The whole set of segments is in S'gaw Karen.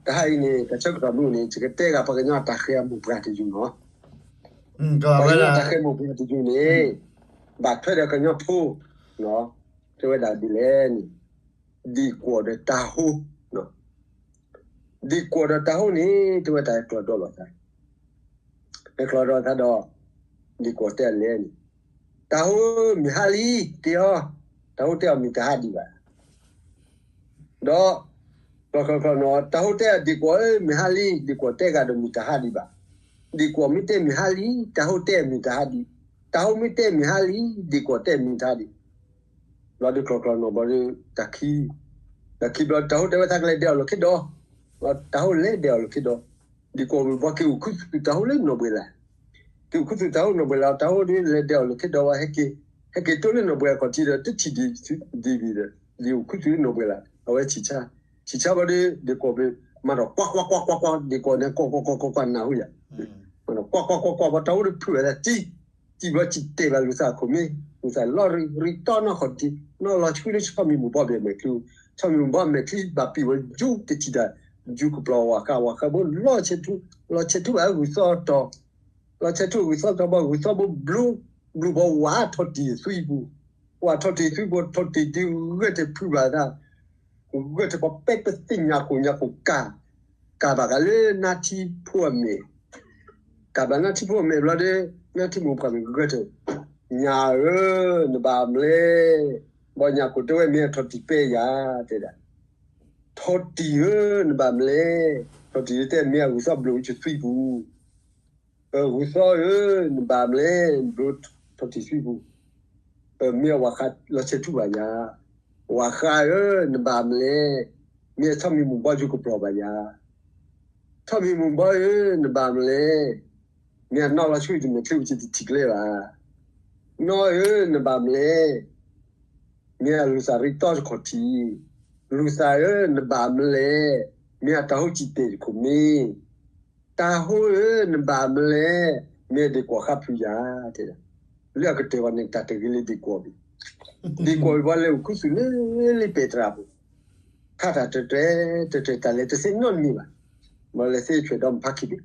တဟါအံၤန့ၣ် တၢ်ဆၢကတီၢ်မုၢ်န့ၣ် ယကတဲဂၤပှၤကညီတၢ်ဃဲၤအမိၢ်ပှၢ်တယုၢ်နီၤ. ပှၤကညီတၢ်ဃဲၤမိၢ်ပှၢ်တယုၢ်န့ၣ် ဘၣ်ထွဲဒီးကညီဖိ တဲဝဲဒၣ်ဒ်လဲၣ်န့ၣ် ဒံၣ်ကွီၢ်ဒီးတၤဟိ ဒံၣ်ကွီၢ်ဒီးတၤဟိန့ၣ် တဲဝဲတၢ်ဟဲကျီဒီးလိာ်သး, ဟဲကျီဒီးသးဒီး ဒံၣ်ကွီၢ်တဲအီၤလဲၣ်န့ၣ်, တၤဟိမ့ၢ်ဟါလံ က့ၤအီၤ, တၤဟိတဲအီၤမ့ၢ်တဟါဒံးဘၣ်. ဒီး ကျီကျီနီၤ တၤဟိတဲအီၤ ဒံၣ်ကွီၢ်ဧၢ မ့ၢ်ဟါလံ, ဒံၣ်ကွီၢ်တဲဂၤဒီးမ့ၢ်တဟါဒံးဘၣ်. ဒံၣ်ကွီၢ်မ့ၢ်တဲမ့ၢ်ဟါလံ တၤဟိတဲမ့ၢ်တဟါဒံး, တၤဟိမ့ၢ်တဲမ့ၢ်ဟါလံ ဒံၣ်ကွီၢ်တဲမ့ၢ်တဟါဒံး. ဘျီဒုးကျီကျီနီၤ ဘျီဒုး တၢ်ခံ တၢ်ခံဘျီ တၤဟိတဲဝဲသးကလဲၤဒဲးအီၤလၢခ့ဒီး, တၤဟိလဲၤဒဲးအီၤလၢခ့ဒီး, ဒံၣ်ကွီၢ်ဝံၤဘျီက့ၤအိၣ်ခူသူၣ်တၤဟိလၢနီၢ်ဘှဲၣ်လး, က့ၤအိၣ်ခူသူၣ်တၤဟိနီၢ်ဘှဲၣ်လး တၤဟိဒုးလဲၤဒဲးအီၤလၢခ့ဒီးဝဲ ဟဲက့ၤတိၢ်လၢနီၢ်ဘှဲၣ်အခီၣ်ထံးဒီး တထံၣ်ဒံး ဒံးဘၣ်ဒီး ဒံၣ်အိၣ်ခူသူၣ်လၢနီၢ်ဘှဲၣ်လး အဝဲဆံးဆါ, ဆံးဆါဘျီဒုး ဒံၣ်ကွီၢ်ဘ့ၣ် မၤဒီးကွၢ်ကွၢ်ကွၢ်ကွၢ်ကွၢ် ဒံၣ်ကွီၢ်န့ၣ် ကွၢ်ကွၢ်ကွၢ်ကွၢ်ကွၢ်ကွၢ်နၢ်ဟူယၤ, မၤဒီးကွၢ်ကွၢ်ကွၢ်ကွၢ်ကွၢ် ပှၤတၤဟိဒုးဖုးဝဲဒၣ်တံၢ် စံးဘျီစံးတဲာ်ဘၣ်လူၤသးအခိၣ်မ့ၢ်, လူၤသးလီၤရံးရံးတီနီၢ်ခီၣ်ထံး နီၢ်လီၤဆှံလၢဆီမံၤမုၢ်ဘီဘဲၣ်မဲာ်ချံ, ဆီမံၤမုၢ်ဘီမဲာ်ချံဘၣ်ပံာ်ဝဲယူတထံၣ်တၢ်, ယူကပျီၤဝၤဃး ဝၤဃးဘိလီၤဆဲးထူ, လီၤဆဲးထူဘၣ်ဂုၢ်သီတီၤ, လီၤဆဲးထူဂုၢ်သီတီၤဘၣ် ဂုၢ်သီဘိဘျူ, ဘျူဘီဝၤထီၣ်တံၢ်သွံပူၤ, ဝၤထီၣ်တံၢ်သွံပူၤ ထီၣ်တံၢ်ဒုးဂဲၤတဖုးဘၣ်သး ဂဲၤတပှၤပဲပသ့ၣ်ညါခိၣ်ညါခိၣ် ကၢ်, ကၢ်ဘၣ်ကးလၢနါထံဖိအမဲာ်, ကၢ်ဘၣ်နါထံဖိအမဲာ်ဘျီဒီး နါထံမိၢ်ပှၢ်မ့ၢ်ဂဲၤတ, ညၣ်ဧၢ, နဘၣ်မလဲၣ်, ဘီညၣ်ခိၣ်တဲဝဲမ့ၢ်အထီၣ်တံၢ်ပဲယၤ, တဲဒၣ်, ထီၣ်တံၢ်ဧၢ, နဘၣ်မလဲၣ်, ထီၣ်တံၢ်တဲမ့ၢ်အဂုၢ်သီဘျူးဝံၤသွံပူၤ ဂုၢ်သီဧၢ, နဘၣ်မလဲၣ်, ဘျိထီၣ်တံၢ်သွံပူၤ, မ့ၢ်အဝၤဃးလီၤဆဲးထူဘၣ်ယၤ, ဝၤဃးဧၢ, နဘၣ်မလဲၣ်, မ့ၢ်အဆီမံၤမုၢ်ဘီယူကပျီၤဘၣ်ယၤ, ဆီမံၤမုၢ်ဘီဧၢ, နဘၣ်မလဲၣ်, မ့ၢ်အနီၢ်လီၤဆှံတမဲာ်ချံဝံၤတထံၣ်ကျဲဘၣ်, နီၢ်ဧၢ, နဘၣ်မလဲၣ်, မ့ၢ်အလူၤသးရံးတီတခီၣ်ထံး, လူၤသးဧၢ, နဘၣ်မလဲၣ်, မ့ၢ်အတၤဟိစံးတဲာ်တခိၣ်မ့ၢ် တၤဟိဧၢ, နဘၣ်မလဲၣ်, မ့ၢ်ဒံၣ်ကွီၢ်ဃါဖုးယၤ, တဲဒၣ်, လၢအကတၢၢ်ဂီၤန့ၣ် တၢ်တဂ့ၤလၢဒံၣ်ကွီၢ်ဘၣ်, ဒံၣ်ကွီၢ်ဘၣ်လဲၤအိၣ်ခူသူၣ်လၢလံာ်ပဲတြၢ်ပူၤ, ခါတၢ်တတြဲၤ တတြဲၤ တၢ်လဲၤတသ့နီတမံၤဘၣ်, ဘၣ်လဲၤသ့ဆွဲးဒီမုၣ်ဖါခံဘ့ၣ်,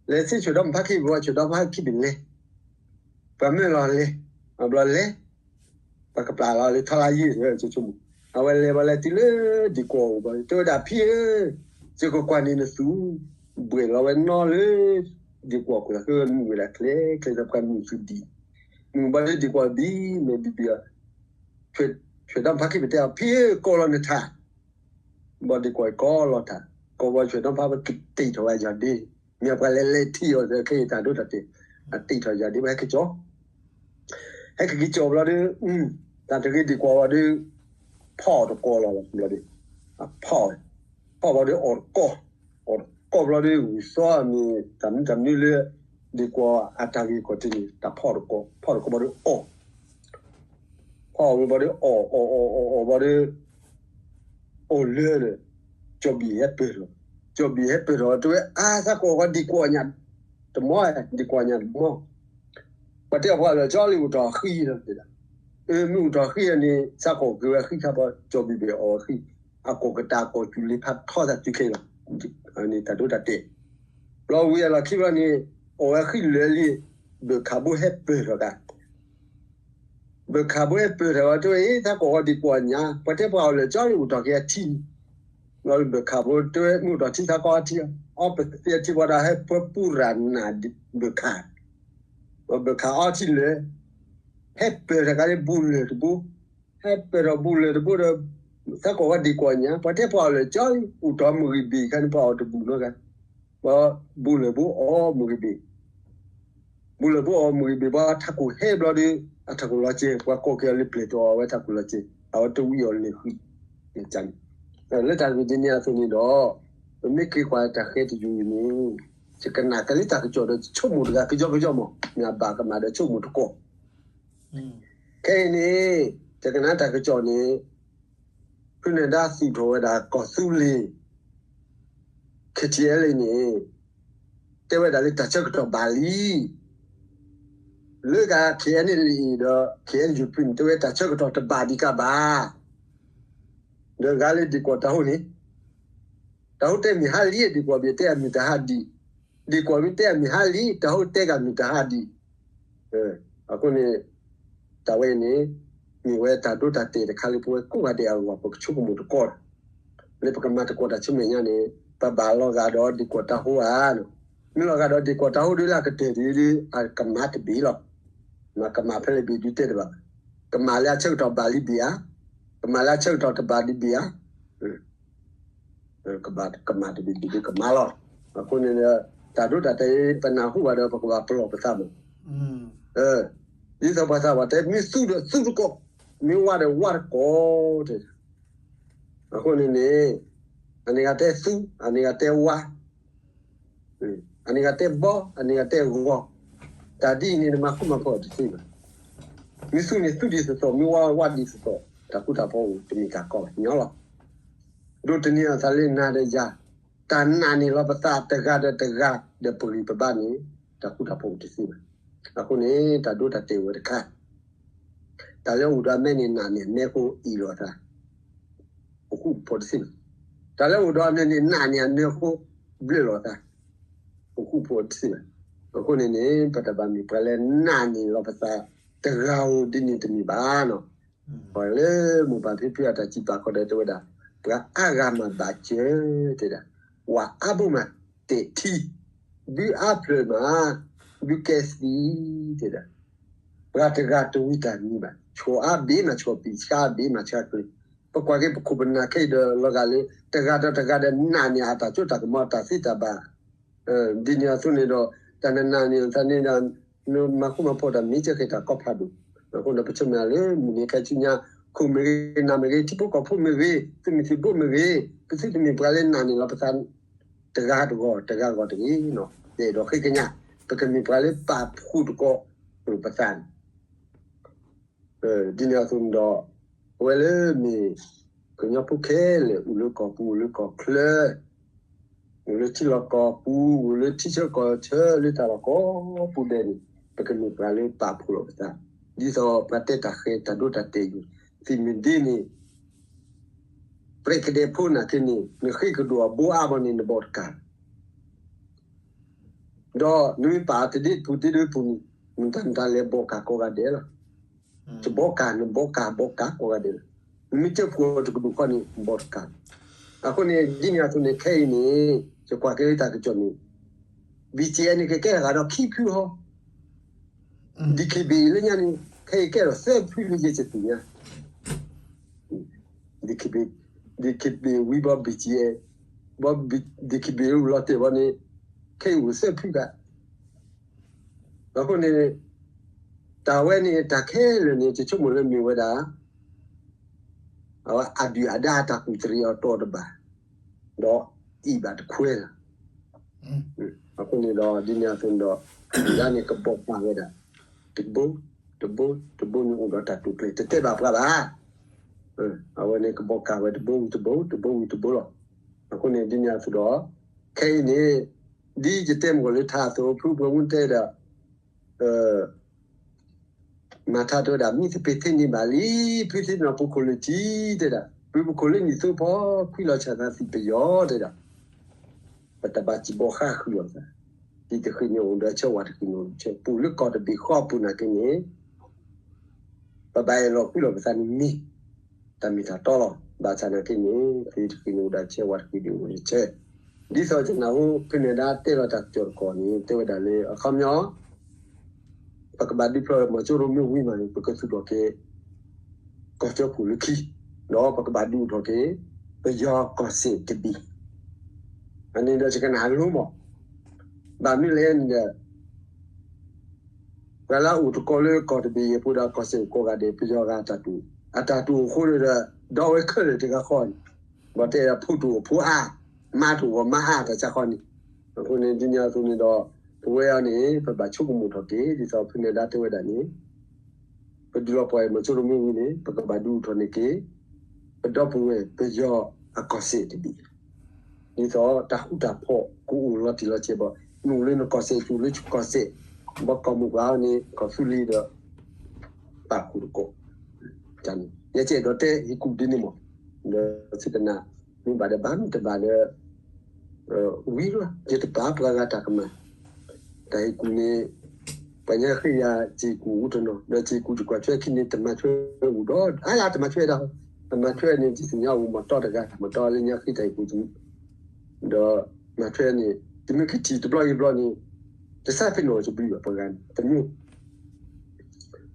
လဲၤသ့ဆွဲးဒီမုၣ်ဖါခံဘ့ၣ် ဘၣ်ဆွဲးဒီမုၣ်ဖါခံဘ့ၣ်လဲၤ, ပှၤမၢလီၤလဲၤ, ဘျီလဲၤ ပှၤကပျၢ်လီၤလၢထီလါယ့ၢ် ဆိကမိၣ်, အဝဲလဲၤဘၣ်လဲၤတုၤလၢဒံၣ်ကွီၢ်အိၣ်ဘၣ် တဲဝဲဒၣ်ဖံဧၢ, ယကကွၢ်န့ၢ်နသူၣ်, ဘှဲၣ်လီၤဝဲနီၢ်လၢ ဒံၣ်ကွီၢ်ခိၣ်သး ဃ့ဝဲမုၢ်ဝဲဒၣ်ချ့ချ့ဒီးပှၤမုၢ်သူၣ်ဒံၣ်, မုၢ်ဘၣ်လၢဒံၣ်ကွီၢ်ဘံၣ်မဲာ်ဘံၣ်ဘံၣ်အီၤ, ဆွဲးဒီမုၣ်ဖါခံဘ့ၣ်တဲအီၤ ဖံဧၢ ကိးလီၤနထါ ဘၣ်ဒံၣ်ကွီၢ်ကိးလီၤထါ, ကိးဘၣ်ဆွဲးဒီမုၣ်ဖါ ပကတ့ၢ်ထီၣ်ဝဲယၤဒ့, မ့ၢ်ပှၤလဲၤလဲၤထံၣ်အီၤဒီးခဲအံၤတၢ်ဒိတၢ်တဲာ်, အတ့ၢ်ထီၣ်ယၤဒ့ ပဟဲက့ၤကၠီ, ဟဲက့ၤက့ၤကၠီဘျီဒီး, တၢ်တဂ့ၤဒံၣ်ကွီၢ်ဘၣ်ဒီး, ဖီၣ်အီၤတကိးလီၤဘျီဒီး, အဖီၣ်, ဖီၣ်ဘၣ်ဒီးအီၣ်တကိး, အီၣ်တကိးဘျီဒီး ဂုၢ်သီအမ့ၢ်တၢ်မနုၤတၢ်မနုၤလၢ ဒံၣ်ကွီၢ်အတၢ်ဂ့ၢ်ကီၢ်တန့ၣ် တၢ်ဖီၣ်တကိး, ဖီၣ်တကိးဘၣ်ဒီးအီၣ် ဖီၣ်ဝံၤဘၣ်ဒီးအီၣ်အီၣ်အီၣ်အီၣ်အီၣ်ဘၣ်ဒီး, အီၣ်လၢဒီး, ကၠီၣ်ဘံၣ်ဟဲပၢၢ်ထီၣ်, ကၠီၣ်ဘံၣ်ဟဲပၢၢ်ထီၣ် တဲဝဲအါ သးကိးဝဲဒံၣ်ကွီၢ်ညၣ်, တမီၢ်, ဒံၣ်ကွီၢ်ညၣ်တမီၢ်, ပှၤတဲအီၤပှၤလၢာ်ကၠီလံ အိၣ်ထီၣ်ဃံလီၤတဲဒၣ်, မ့ၢ်အိၣ်ထီၣ်ဃံန့ၣ် သးကိးက့ၤဝဲဃံခါဘၣ် ကၠီၣ်ဘံၣ်ဘၣ်အီၣ်ဝဲဃံ, အကိာ်ကတၢၢ်အကိာ်စူၤလ့ဖးထီသးတုၤခဲလီၤ, န့ၣ်တၢ်ဒိတၢ်တဲာ် ဘျီဝံၤအလီၢ်ခံဘျီန့ၣ်, အီၣ်ဝဲဃံလၢာ်လံ, ဘၢၣ်ခးဘိဟဲပၢၢ်ထီၣ်ကါ, ဘၢၣ်ခးဘိဟဲပၢၢ်ထီၣ်ဝဲတဲဝဲအံၤ သးကိးဝဲဒံၣ်ကွီၢ်ညၣ် ပှၤတဲပှၤအီၣ်လၢာ်ကၠီလံ အိၣ်ထီၣ်က့ၤအထံ, ဘၢၣ်ခးဘိတဲဝဲမ့ၢ်အိၣ်ထီၣ်ထံသးကိးအထံ, အီပသ့အထံပှၤဒီးဟဲပၢပူရၤနၤဒံးဘၢၣ်ခး, ဘၢၣ်ခးအီထံလၢာ်, ဟဲပၢၢ်ထီၣ်ကါလၢဘူးလၢာ်တဘိ, ဟဲပၢၢ်ထီၣ်ဘူးလၢာ်တဘိဒီး, သးကိးဝဲဒံၣ်ကွီၢ်ညၣ် ပှၤတဲပှၤအီၣ်လၢာ်ကၠီလံ အိၣ်ထီၣ်မုၢ်ဂံၢ်ဘ့ၣ်ခါန့ၣ် ပှၤအီၣ်တဘူးနီတဂၤ, ဘၣ်ဘူးလၢာ်ဘိအီမုၢ်ဂံၢ်ဘ့ၣ် ဘူးလၢာ်ဘိအီမုၢ်ဂံၢ်ဘ့ၣ်ဘၣ် ထးခိၣ်ဟဲဘျီဒီး, အထးခိၣ်လီၤစဲး ပှၤကိးက့ၤအီၤလၢပျဲၢ်တီအီၤဝဲထးခိၣ်လီၤစဲး အဝဲတဝံအီၤလၢာ်ဃံ, န့ၣ်, လၢတၢ်ဂ့ၢ်ဒ်န့ၣ်အသိးန့ၣ်ဒီး, ပမ့ၢ်က့ၤကွၢ်တၢ်ဃဲတယုၢ်အံၤန့ၣ်, ယကနၣ်ကလံတၢ်ကစီၣ်ဒီးဆိကမိၣ်တဂၤကယီကယီမး မ့ၢ်အဘၣ်ကမၣ်ဒီးဆိကမိၣ်တကိး ခဲအံၤန့ၣ်, ယကနၣ်တၢ်ကစီၣ်န့ၣ်, ဖုနဒါသူၣ်ထီၣ်ဝဲဒၣ်ကီၢ်သူလ့ၤ KTLA န့ၣ်, တဲဝဲဒၣ်လၢတၢ်ဆၢကတီၢ်ဘၣ်လံ, လၢဂၤ KNLA ဒီး KNUP န့ၣ် တဲဝဲတၢ်ဆၢကတီၢ်တဘၣ်ဒံးကဘၣ်, ဒီးဂၤလၢဒံၣ်ကွီၢ်တၤဟိန့ၣ်, တၢ်ဟိတဲမံၤဟါလံ ဒ့ၣ်ကွီၢ်ဘ့ၣ်တဲအမံၤတဟါဒံး, ဒ့ၣ်ကွီၢ်ဘ့ၣ်တဲအမံၤဟါလံ တၢ်ဟိတဲဂ့ၤမံၤတဟါဒံး. အဃိန့ၣ် တၢ်ဝဲအံၤန့ၣ် မ့ၢ်ဝဲတၢ်ဒိတၢ်တဲာ်တခါလၢပဝဲကိးဂၤဒဲးအဂီၢ် ပကဆိကမိၣ်သကိး, လၢပကမၤသကိးတၢ်ဆူမဲာ်ညါန့ၣ် ပဘၣ်လီၤဂာ်ဒီးဒ့ၣ်ကွီၢ်တၢ်ဟိဧါ. မ့ၢ်လီၤဂာ်ဒီးဒ့ၣ်ကွီၢ်တၢ်ဟိဒီး အကမၤတဘ့ၣ်လီၤ. မ့ၢ်ကမၤဖဲလဲၣ်ဘ့ၣ်ဒုးတဲတဘၣ်ဘၣ်. ကမၤလၢအဆၢကတီၢ်ဘၣ်လံဘ့ၣ်ဧါ, ကမၤလၢအဆၢကတီၢ်တဘၣ်လံဘ့ၣ်ဧါ. ကမၤတဘ့ၣ်ဘ့ၣ်ဒုးကမၤလီၤ. အဃိန့ၣ် တၢ်ဒိတၢ်တဲာ် ပနၢ်ဟူဘၣ်ဒီး ပကဘၣ်ပလီၢ်ပသးမး. ဒ်သိးပှၤသးပှၢ်တဲ မ့ၢ်သူဒီးသူသကိး, မ့ၢ်ဝါဒီးဝါသကိး, တဲ. အဃိန့ၣ်န့ၣ် အန့ၣ်ဂၤတဲသူ, အန့ၣ်ဂၤတဲဝါ, အန့ၣ်ဂၤတဲဘီ, အန့ၣ်ဂၤတဲဂီၤ, တၢ်ဒ်အံၤန့ၣ် နမၤဃူမၤဖိးတသ့ဘၣ်. မ့ၢ်သူန့ၣ်သူဒ်သိးသိး, မ့ၢ်ဝါဝါဒ်သိးသိး, တၢ်ဃူတၢ်ဖိးအိၣ်တမ့ၢ်တၢ်ကီဘၣ် ညီလီၤ. ဒိးသန့ၤအသးလၢနၤဒီးယၤ, တၢ်နာ်န့ၢ်လီၤပသးတဂၤဒီးတဂၤ ဒီးပဂံၢ်ပဘါန့ၣ် တၢ်ဃူတၢ်ဖိးအိၣ်တသ့ဘၣ်. အဃိန့ၣ် တၢ်ဒိတၢ်တဲာ်ဝဲတခါ တၢ်လၢအိၣ်ဒီးအမဲန့ၣ်နာ်န့ၢ်အမဲအဃိအ့ၣ်လိာ်သး, ပဃူဖိးတသ့ဘၣ်. တၢ်လၢအိၣ်ဒီးအမဲန့ၣ်နာ်န့ၢ်အမဲအဃိဘျၢၣ်လိာ်သး, ပဃူဖိးတသ့ဘၣ်. အဃိန့ၣ်န့ၣ် ပတဘၣ်မ့ၢ်ပှၤလၢနာ်န့ၢ်လီၤပသးတဂၤဧိၤဒ်န့ၣ်တမ့ၢ်ဘၣ်နီၤ. ပှၤလၢမိၢ်ပၢ်ဖံဖုအတၢ်စံးပာ်ဃီဒီးတဲဝဲဒၣ်, ပှၤအါဂၤမၤဘၣ်စၢၤ တဲဒၣ်, ဝၤအါဘိမးတဲာ်ထံ, ဘုအါဖျၢၣ်မး, ဘုကဲသံ, တဲဒၣ်. ပှၤတဂၤတဝံတၢ်မံၤဘၣ်, ဆိၣ်အါဘ့ၣ်မၤဆိၣ်ပံၤ, ဆှါအါဘ့ၣ်မၤဆှါကျ့ၤ. ပကွၢ်က့ၤပခိၣ်ပနၢ်ခဲအံၤဒီး လီၤဂာ်လၢ တဂၤဒီးတဂၤဒီးနာ်န့ၢ်အတၢ်စိတၢ်ကမီၤ တၢ်သ့တၢ်ဘၣ် ဒ်န့ၣ်အသိးန့ၣ်ဒီး တၢ်နနာ်န့ၢ်အသးန့ၣ်ဒီး နမၤဃူမၤဖိးတၢ်မ့ၢ်ကဲဃဲတၢ်ကီဖးဒိၣ်. အဃိဒီးပဆၢမုၢ်လၢ်လၢမုၢ်နံၤခဲဆူညါ ခိၣ်မ့ၢ်ဂ့ၤ နၢ်မ့ၢ်ဂ့ၤ ထံဖိကီၢ်ဖိမ့ၢ်ဂ့ၤ သုးမုၢ်သံၣ်ဘိမ့ၢ်ဂ့ၤ ပသုတမ့ၢ်ပှၤလၢနာ်န့ၢ်လီၤပသး တဂၤတဂီၢ် တဂၤဂီၢ်တဂ့ၤနီၤ. ယအဲၣ်ဒိးဃ့ကညး ပကမ့ၢ်ပှၤလၢပာ်ဖှိၣ်သကိးပသးန့ၣ် ဒ်န့ၣ်အသိးန့ၣ်ဒီး ပဝဲလၢမ့ၢ်ကညီဖိခဲလၢာ် အိၣ်လၢကီၢ်ပူၤ အိၣ်လၢကီၢ်ချၢ အိၣ်လၢထံလီၢ်ကီၢ်ပူၤ အိၣ်လၢထံဆၢကီၢ်ဆၢ လၢတၢ်လီၢ်ကိးပူၤဒဲးန့ၣ် ပကမ့ၢ်ပှၤလၢပာ်ဖှိၣ်လီၤပသး ဒ်သိးပှၤတဲတၢ်ဃဲၤတၢ်ဒိတၢ်တဲာ်ယိာ် သံၣ်မ့ၢ်ဒ့န့ၣ် ပြဲးကဒဲးဖိနာ်က့န့ၣ် နဃ့ကဒိၣ်အဘိအါဘီန့ၣ် နဘီတကၢ် ဒီးနမ့ၢ်ပာ်တဒ့ပူၤတဒ့ပူၤန့ၣ် နတၢ်နတၢ်လဲၤဘီကၢ်ကိးဂၤဒဲးလီၤ. တဘီကၢ်နဘီကၢ်ဘီကၢ်ကိးဂၤဒဲးလီၤ. နမ့ၢ်ကဲပှၤတကဒိၣ်ခီန့ၣ် ဘီတကၢ်. အဃိန့ၣ် ဒ်န့ၣ်အသိးန့ၣ် ခဲအံၤန့ၣ် ယကွၢ်က့ၤလၢတၢ်ကစီၣ်န့ၣ် BGF န့ၣ်ကကဲတဂၤဒီးခံဖုဟီ DKBA လၢညါန့ၣ် ခဲအံၤကဲထီၣ်သၢဖုလၢယဲၢ်ဆံသ့ၣ်ညါ DKBA, DKBA ဝံၤဘီ BGF, ဘီ DKBA လီၤတဲာ်ဘီန့ၣ် ခဲအံၤအိၣ်သၢဖုဘၣ်. အဃိန့ၣ် တၢ်ဝဲန့ၣ် တၢ်ခဲလၢာ်န့ၣ် ယဆိကမိၣ်လၢမ့ၢ်ဝဲဒၣ် အဝဲအဒုၣ်အဒါတၢ်ကူၣ်တရံးအီၤတီတဘၣ်, ဒီးအံၣ်ဘၣ်တခွဲလီၤ. အဃိန့ၣ်ဒီး ဒ်န့ၣ်အသိးန့ၣ်ဒီး ဒုၣ်ဒါန့ၣ်ကဘီကၢ်ဝဲဒၣ် တဘိ တဘိ တဘိန့ၣ်အိၣ်ဒီးတၢ်တိာ်ကျဲၤ တတဲဘၣ်ပှၤဘၣ်. အဝဲန့ၣ်ကဘီကၢ်ဝဲတဘိဝံၤတဘိ တဘိဝံၤတဘိလီၤ. အဃိန့ၣ် ဒ်န့ၣ်အသိးဒီး ခဲအံၤန့ၣ် ဒ်ယတဲမ့ၢ်လၢထါအသိး ဖုပှၤမူတဲဒီး မၤထါတဲဝဲဒၣ် မံသပ့ၤသ့န့ၢ်ဘၣ်လံ, ဖုသ့ၣ်နီၣ်ပူၤခိၣ်လၢထံ တဲဒၣ်, ဖုပူၤခိၣ်လၢနံၣ်သိဖီ ခွံလီၤဆၣ်သးသံၣ်ပယီၤ တဲဒၣ်, ပတဘၣ်စံးဘီဃါဃုာ်အီၤသး, ဒ်တဃ့န့ၣ်အိၣ်ဒီးဆၢဝၣ်တဃ့န့ၣ်အိၣ်ဆၢ ပအိၣ်လၢကီၢ်တဘ့ၣ်ဃီအပူၤနာ်က့န့ၣ် ပဘၣ်အဲၣ်လီၤကွံလီၤပသးန့ၣ်မ့ၢ် တၢ်မ့ၢ်တၢ်တီလီၤ. ဘၣ်ဆၣ်နာ်က့န့ၣ် ဖုတဃ့န့ၣ်အိၣ်ဒီးဆၢဝၣ်တဃ့ဒုးအိၣ်ဒီးဆၢ, ဒ်သိးယနၢ်ဟူ ဖုနဲၣ်ဒါတဲလီၤတၢ်ကစီၣ်တကီၢ်န့ၣ် တဲဝဲဒၣ်လၢ အခီပညီ ပကဘၣ်ဒုးဖျိးမီၤစိရိၤမ့ၢ်ဝံၤမးန့ၣ် ပကသူၣ်ထီၣ်က့ၤ ကီၢ်စၢဖှိၣ်လၢခံ, ဒီးပကဘၣ်ဒုးအိၣ်ထီၣ်က့ၤ ပယီၤကီၢ်စဲၣ်တဘ့ၣ်, အန့ၣ်ဒီးယကနၣ်လိၤမး, ဘၣ်မနုၤလဲၣ်န့ၣ်ဒီး ပှၤလၢအအိၣ်တကီၢ်လၢကီၢ်တဘ့ၣ်အံၤအပူၤဒီးကီၢ်စဲၣ်ကိးဂၤဒဲး ပယီၤဂၤအတၢ်တူၢ်, အတၢ်တူၢ်အိၣ်ဃိန့ၣ်ဒီး ဒီဝဲခဲလၢာ်တဂၤဃီန့ၣ်, ဘၣ်တဲဒီးဖိတူၢ်အိၣ်ဖိအါ, မါတူၢ်ဂီၢ်မါအါတၢ်ဆါဃီန့ၣ်, အဃိန့ၣ် ဒ်န့ၣ်အသိးန့ၣ်ဒီး ပဝဲအံၤန့ၣ် ပဘၣ်ဆိကမိၣ်ထီၣ်က့ၤ ဒ်သိးဖုနဲၣ်ဒါတဲဝဲဒၣ်န့ၣ် ပဒုးလီၤပှီၢ်အံၤမီၤစိရိၤမ့ၢ်ဝံၤန့ၣ် ပကဘၣ်ဒုးအိၣ်ထီၣ်န့ၢ်က့ၤ ပဒီပုၢ်ဝဲၢ်ပယီၤအကီၢ်စဲၣ်တဘ့ၣ် ဒ်သိးတၢ်ဃူတၢ်ဖိးကအိၣ်လီၤတံၢ်လီၤဆဲးဘၣ်, နအိၣ်လၢနကီၢ်စဲၣ် ယအိၣ်လၢယကီၢ်စဲၣ်, ဘၣ်ကီၢ်မိၢ်ပှၢ်န့ၣ် ကီၢ်သူလ့ၤဒီး ပာ်ဖှိၣ်သကိး, ယကအဲၣ်ဒိးတဲဟ့ၣ်ကူၣ်ဒ်န့ၣ်မး, ဒီးသုတနၢ် မ့ၢ်ဘၣ်ဒီးဘၣ်မ့ၢ်တဘၣ်ဒီး ဝံၤလီၤ ယတပာ်ပှၤဂၤတၢ်ကမၣ်, တၢ်ဟ့ၣ်ကူၣ်န့ၣ် ပှၤညါဃ့ယၤစ့ၢ်ကီးအိၣ်တနီၤ ဒီးစ့ၢ်ကီးယကွၢ်ထွဲခံန့ၣ် တမၤထွဲအိၣ်ဒီး အါလၢတမၤထွဲဒၣ်, တမၤထွဲန့ၣ် ယသ့ၣ်ညါအိၣ်မီၢ်တီတဂၤ မီၢ်တီလၢညါဃ့တၢ်ဟ့ၣ်ကူၣ် ဒီးမၤထွဲန့ၣ် တမ့ၢ်ကထံၣ်တဘျီဂ့ၤဘျီန့ၣ် တဆါဖဲနီၣ်တဘျုးဘၣ် ပှၤဂၤန့ၣ် တမ့ၢ်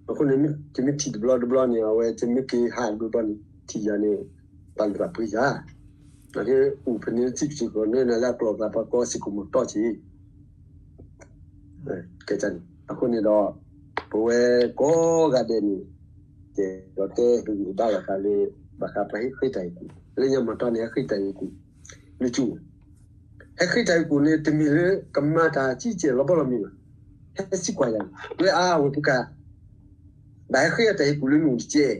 အဃိန့ၣ် တမ့ၢ်ထံၣ်တဘျီတဘျီန့ၣ် အဝဲတမ့ၢ်က့ၤဟးတဘျီဘျီန့ၣ် ထံၣ်ယၤန့ၣ် ပာ်လုၢ်ပာ်ပှ့ၤယၤ, နာ်က့အိၣ်ဖဲန့ၣ်စံးက့ၤကီးန့ၣ် နလၢအကျိာ်ကျါပှၤကီစ့ၢ်ကီးမီၢ်တီက့ၤ ကဲန့ၣ် အဃိန့ၣ်ဒီး ပဝဲကိးဂၤဒဲးန့ၣ် ကဲဒီးတဲဟ့ၣ်ဂံၢ်ဟ့ၣ်ဘါလိာ်သးလၢ ဘၣ်ဃးပှၤဟဲဃ့တၢ်ဟ့ၣ်ကူၣ် လၢညါမီၢ်တီန့ၣ် ဟဲဃ့တၢ်ဟ့ၣ်ကူၣ် မ့ၢ်ကၠူ ဟဲဃ့တၢ်ဟ့ၣ်ကူၣ်န့ၣ် တမ့ၢ်လၢကမၤတၢ်ကံကဲးလီၤဘီလီၤမံၤဘၣ်. ဟဲစံးကွၢ်ယၤန့ၣ် လၢအဝဲပူၤကါ ဘၣ်ဟဲဃ့အတၢ်ဟ့ၣ်ကူၣ်လၢနအိၣ်တကဲး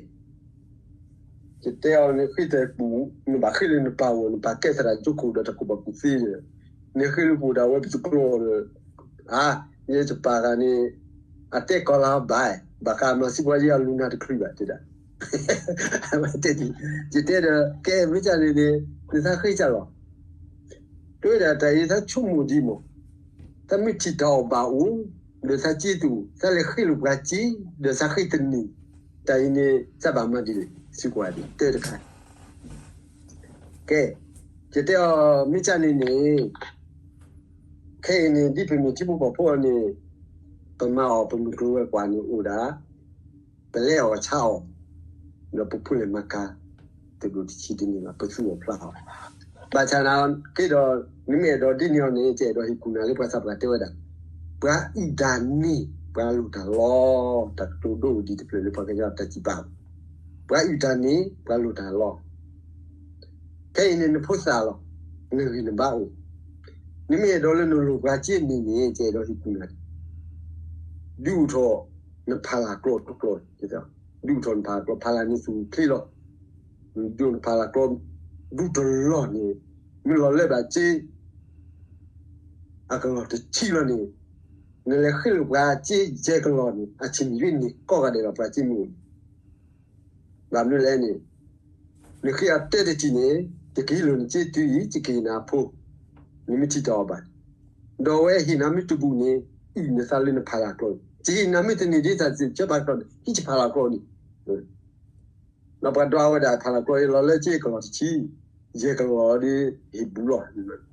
ယတဲအီၤန့ၣ် ဃ့တၢ်ဟ့ၣ်ကူၣ် နဘၣ်ဃ့လၢနပၢ်ဂီၢ် နပၢ်ကဲသရၣ်ကၠိခိၣ်ဒီးတၢ်ကူၣ်ဘၣ်ကူၣ်သ့ဒီး နဃ့လၢပအိၣ်ဒၣ်ဝဲပသကျိဒီး ဧါ ယဲယပၢ်ဂၤန့ၣ် အတဲကီးလၢဘၣ် ဘၣ်ဃးမၤစံးပှၤယဲအလူၤနၤတချုးဘၣ်တဲဒၣ် အဝဲတဲဒ် ယတဲဒီး ကဲမ့ၢ်ကၢ်န့ၣ်န့ၣ် နသးဃ့ကၢ်လီၤ တဲဝဲဒၣ်တၢ်အံၤသးဆိကမိၣ်ဒ်မး သးမ့ၢ်ထံၣ်တၢ်အီၣ်ဘၣ်အိၣ် ဒီးသးစ့တအိၣ် သးလဲၤဃ့လိာ်ပှၤစ့ ဒီးသးဃ့တန့ၢ် တၢ်အံၤန့ၣ် သးဘၣ်မၤဒ်လဲၣ် စံးကွၢ်ဒ်တဲတခါ ကဲ ယတဲအီၤ မ့ၢ်ကၢ်န့ၣ်န့ၣ် ခဲအံၤန့ၣ် ဒ်ပမ့ၢ်ထံဖိကီၢ်ဖိအီၤန့ၣ် ပမၤအီၣ်ပမုၢ်ကျိၤဝဲၤကွာ်န့ၣ်အိၣ်ဒၣ် ပလဲအီၣ်ဆါအီၣ် ဒီးပဖိလဲၤမၤကၤ တဒိၣ်တဆံးတန့ၢ်ဘၣ် ပသူအီၣ်ဖျါအီၣ် ဘၣ်ဆၣ်နာ်က့ဒီး နမ့ၢ်အဲၣ်ဒိးဒ်န့ၣ်အီၤန့ၣ် ယအဲၣ်ဒိးဟ့ၣ်ကူၣ်နၤလၢပှၤသးပှၢ်တဲဝဲဒၣ် ပှၤအုၣ်တၢ်န့ၣ် ပှၤလိၣ်တၢ်လီၤ တၢ်ကတိၤဒိအိၣ်ဒံးတဖျၢၣ်လၢပှၤကညီတၢ်စံးပာ် ပှၤအုၣ်တၢ်န့ၣ် ပှၤလိၣ်တၢ်လီၤ ခဲအံၤန့ၣ်နဖိသၣ်လီၤ နဂံၢ်နဘါအိၣ် နမ့ၢ်အဲၣ်ဒိးလၢနလိၣ်ပှၤစ့န့ၣ်န့ၣ် ယအဲၣ်ဒိးဟ့ၣ်ကူၣ်နၤ ဒုးအိၣ်ထီၣ်နဖးလၢ်ကျိာ်တကျိာ် ဒုးအိၣ်ထီၣ်နဖးလၢ်ကျိာ် ဖးလၢ်န့ၣ်သူၣ်ချ့လီၤ ဒုးအိၣ်နဖးလၢ်ကျိာ် ဒူတလီၢ်န့ၣ် မ့ၢ်လီၤလၢဘၣ်စ့ အကလီၢ်တဆံလီၤန့ၣ် နလဲၤဃ့လိာ်ပှၤစ့ယဲၢ်ကလီၢ်န့ၣ် အဆံးမံၤန့ၣ်ကိးဂၤဒဲးလီၤ ပှၤစ့မ့ၢ်အိၣ်န့ၣ် ဘၣ်မနုၤလဲၣ်န့ၣ် နဃ့အတဲတထံၣ်န့ၣ် ယကဟ့ၣ်လိာ်နစ့တုၤအံၤ ယကဟ့ၣ်နၤအဖိ နမ့ၢ်ထံၣ်တၢ်အီၣ်ဘၣ် ဒီးအဝဲဟ့ၣ်နၤမ့ၢ်တဘူၣ်န့ၣ် အုၣ်နသးလၢနဖးလၢ်ကျိာ်န့ၣ် ယဟ့ၣ်နၤမ့ၢ်တန့ၢ်ဒ်သိးစ့ဆၢဖးလၢ်ကျိာ်န့ၣ် ဟံးယဖးလၢ်ကျိာ်န့ၣ် ဒီးပှၤဒွးဝဲဒၣ်ဖးလၢ်ကျိာ်အံၤလီၤလၢစ့ကလီၢ်တဆံ ယဲၢ်ကလီၢ်ဒီးဟ့ၣ်ဘူၣ်လီၤ ဒ်န့ၣ်